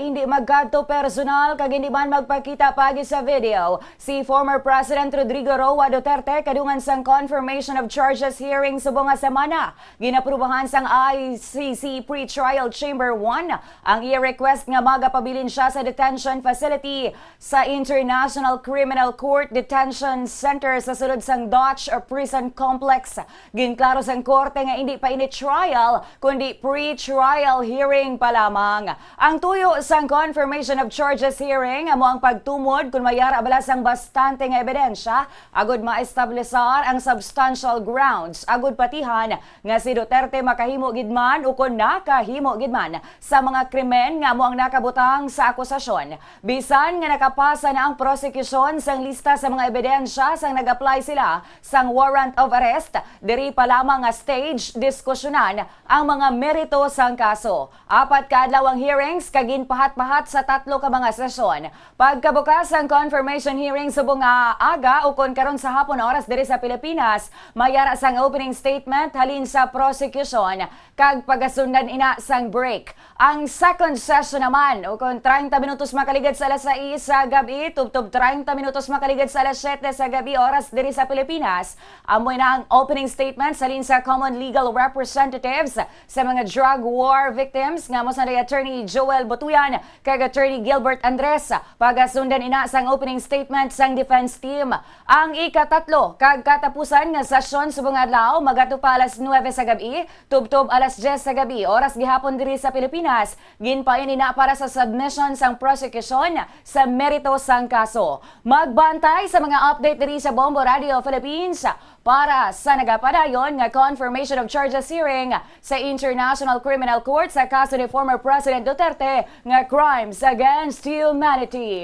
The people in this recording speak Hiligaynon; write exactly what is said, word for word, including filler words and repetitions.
Hindi magkadto personal kag hindi man magpakita paagi sa video si former President Rodrigo Roa Duterte kadungan sang confirmation of charges hearing subong nga semana. Ginaprubahan sang I C C Pretrial Chamber one ang iya request nga magapabilin siya sa detention facility sa International Criminal Court Detention Center sa sulod sang Dutch Prison Complex. Ginklaro sang korte nga indi pa ini trial, kundi pre-trial hearing pa lamang. Ang tuyo sang confirmation of charges hearing amo ang pagtumod kon may ara bala sang bastante nga ebidensya agud maestablisar ang substantial grounds agud patihan nga si Duterte makahimo gid man ukon nakahimo gid man sa mga krimen nga amo ang nakabutang sa akusasyon. Bisan nga nakapasa na ang prosekusyon sang lista sa mga ebidensya sang nag-apply sila sang warrant of arrest, diri pa lamang nga stage diskusyonan ang mga merito sang kaso. Apat ka adlaw ang hearings kag ginpahat-pahat sa tatlo ka mga sesyon. Pagkabukas sang confirmation hearing subong nga aga ukon karon sa hapon oras diri sa Pilipinas, may ara sang opening statement halin sa prosecution kag pagasundan ina sang break. Ang second session naman, ukon treinta minutos makaligad sa alas sais sa gabi, tubtob treinta minutos makaligad sa alas siyete sa gabi oras diri sa Pilipinas, amo na ang opening statements halin sa common legal representatives sa mga drug war victims nga amo sanday Attorney Joel Butuyan kag Attorney Gilbert Andres. Pagasundan ina sang opening statement sang defense team. Ang ikatatlo kag katapusan nga sesyon subong adlaw magatupa alas nuebe sa gabi, tubtob alas dyes sa gabi, oras gihapon diri sa Pilipinas. Ginpain ina para sa submission sang prosecution sa merito sang kaso. Magbantay sa mga update diri sa Bombo Radio Philippines para sa nagapadayon nga confirmation of charges hearing sa International Criminal Court sa kaso ni former President Duterte nga crimes against humanity.